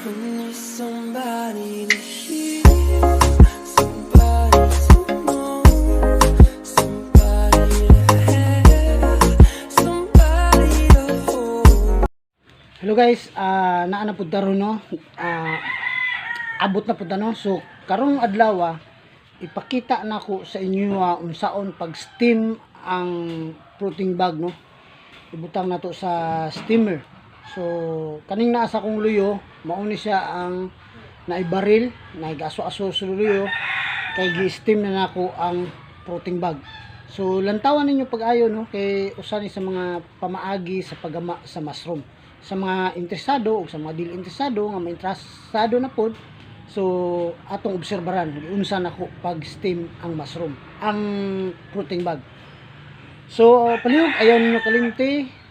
I need somebody to hear, somebody to know, somebody to have, somebody to hold. Hello guys, naa na pud karon, no. Abot na pud ta, no. So karong adlaw, ipakita nako sa inyo unsaon pag-steam ang fruiting bag, no. Ibutang nato sa steamer. So kaning naa sa akong luyo, mao ni siya ang naibaril, naigaso-aso sa luyo kay gi-steam na nako ang fruiting bag. So lantawan ninyo pag-ayo, no, kay usa ni sa mga pamaagi sa paggama sa mushroom. Sa mga interesado o sa mga dili interesado nga mainteresado na pod, so atong obserbaran unsa nako pag-steam ang mushroom, ang fruiting bag. So palihog ayaw ninyo kalimti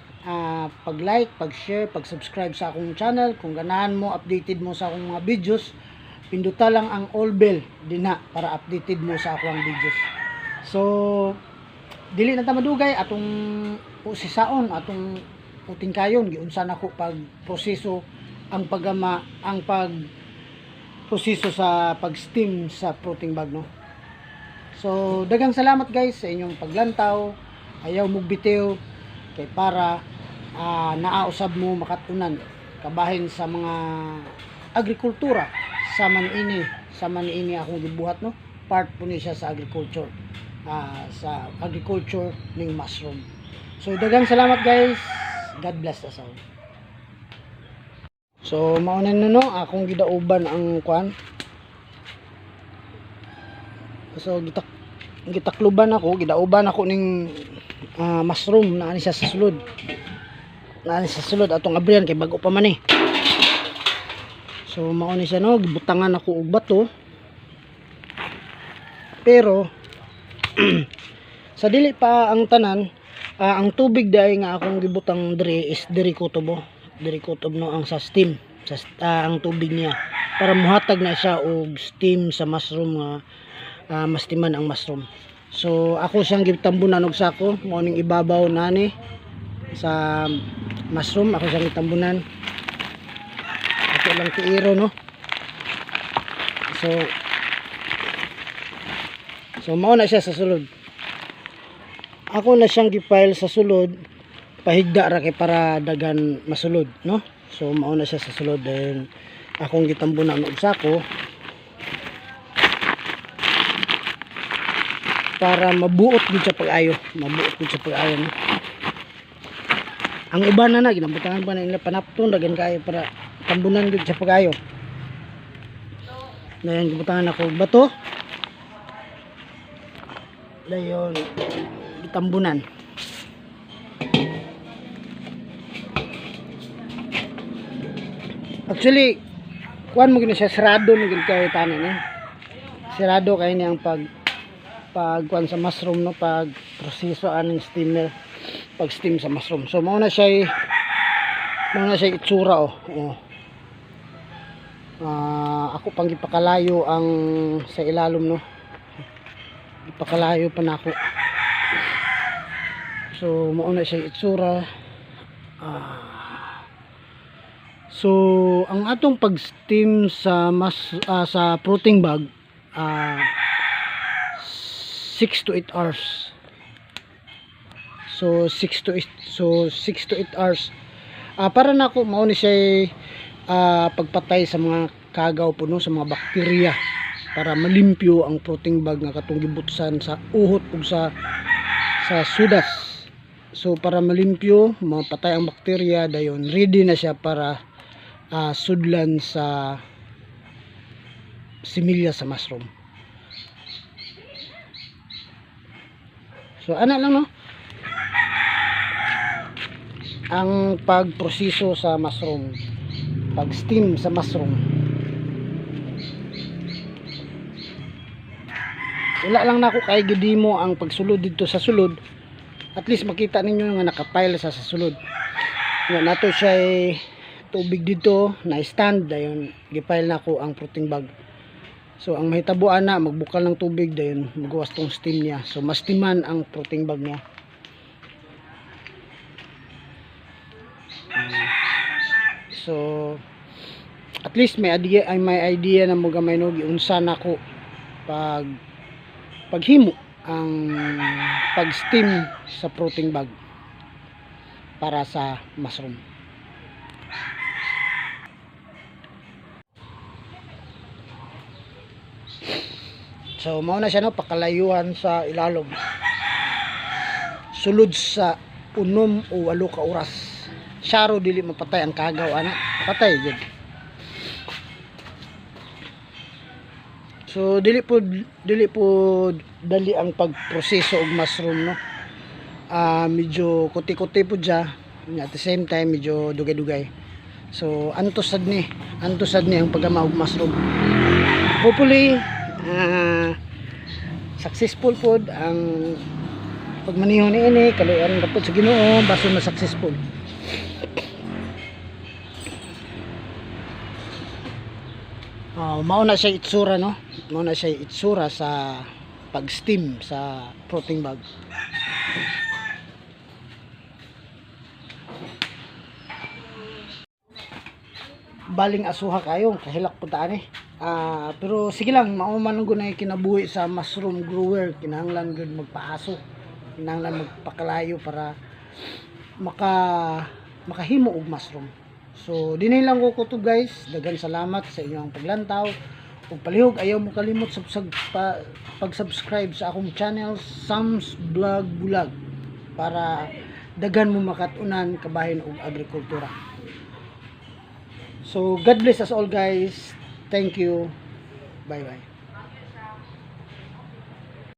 pag-like, pag-share, pag-subscribe sa akong channel. Kung ganahan mo, updated mo sa akong mga videos, pinduta lang ang all bell dinha para updated mo sa akong videos. So dili na ta madugay, atong usisaon, atong uting kayon giunsa nako pag proseso ang paggama, ang pag proseso sa pag-steam sa fruiting bag, no. So daghang salamat guys sa inyong paglantaw. Ayaw mugbitiw kay para naausab mo makatunan kabahin sa mga agrikultura sa maniini akong gibuhat, no. Part po ni siya sa agriculture, sa agriculture ning mushroom. So daghang salamat guys. God bless us all. So mao na, no, akong gidauban ang kwan. So gitakluban ako, gidauban ako ning mushroom na ani siya sa sulod. Na ani sa sulod, atong abrihan kay bag-o pa man eh. So mao ni siya, no, gibutangan ako og bato. Pero sa dili pa ang tanan, ang tubig dai nga akong gibutang diri is diri kutob, oh. Diri kutob, no, ang sa steam sa ang tubig niya para muhatag na siya og steam sa mushroom nga mastiman ang mushroom. So ako siyang gitambunan og sako, mao ning ibabaw nani sa mushroom ako siyang gitambunan. Ato lang tiiro, no. So mao na siya sa sulod. Ako na siyang gipile sa sulod, pahigda ra kay para dagan masulod, no. So mao na siya sa sulod, then akong gitambunan og sako para mabuot gud siya pag-ayo, mabuot gud siya pag-ayo, no. Ang uban na na ginabutangan pa na nila panapton dagan kaayo para tambunan gud siya pag-ayo. Dayon gibutangan ako og bato, dayon gitambunan. Actually, kuan mo gini siya, sarado mo gini kay tanan eh. Sarado kay ni ang pag kuan sa mushroom, no, pag proseso aning steamer, pag steam sa mushroom. So mao na siya itsura, oh. Oh. Ako pang gipakalayo ang sa ilalom, no. Gipakalayo pa nako. So mao na siya itsura. So ang atong pag-steam sa fruiting bag, 6 to 8 hours. So 6 to 8 hours. Para nako mao ni siya pagpatay sa mga kagaw puno sa mga bakterya para malimpyo ang fruiting bag nga katong gibutsan sa uhot ug sa sudas. So para malimpyo, mapatay ang bakterya, dayon ready na siya para sudlan sa similya sa mushroom. So ana lang, no, ang pagproseso sa mushroom, pag steam sa mushroom. Wala lang nako kay gidimo ang pagsulod dito sa sulod. At least makita ninyo nga nakapile sa sulod. Nga nato siya tubig dito na stand, dayon gipile nako ang fruiting bag. So ang mahitabuan na magbukal ng tubig, dayon magawas tong steam niya. So mastiman ang fruiting bag niya. So At least may idea, ay may idea na mo gamay, no, giunsa nako paghimo ang pag-steam sa fruiting bag para sa mushroom. So mao na siya, no, pakalayuan sa ilalom. Sulod sa 6 o 8 ka oras. Syaro dili mapatay ang kagaw ana. Patay jud. So dili po dali ang pagproseso og mushroom, no. Medyo kuti-kuti po siya. At the same time, medyo dugay-dugay. So antos sad ni ang paggama og mushroom. Hopefully successful pod ang pagmaniho ni ini, kaluoyan ra pod sa Ginoo baso na successful. Mao na siya itsura, no. Mao na siya itsura sa pag-steam sa fruiting bag. Baling asuha kayo, kahilak po ta ani. Pero sige lang, mao man gud na kinabuhi sa mushroom grower, kinahanglan gud magpaaso. Kinahanglan magpakalayo para makahimo og mushroom. So dinhi lang ko kutob, guys. Daghan salamat sa inyong paglantaw. Ug palihog ayaw mo kalimot sa pag-subscribe sa akong channel, Sam's Vlog Bulag, para daghan mo makat-unan kabahin og agrikultura. So God bless us all, guys. Thank you. Bye bye.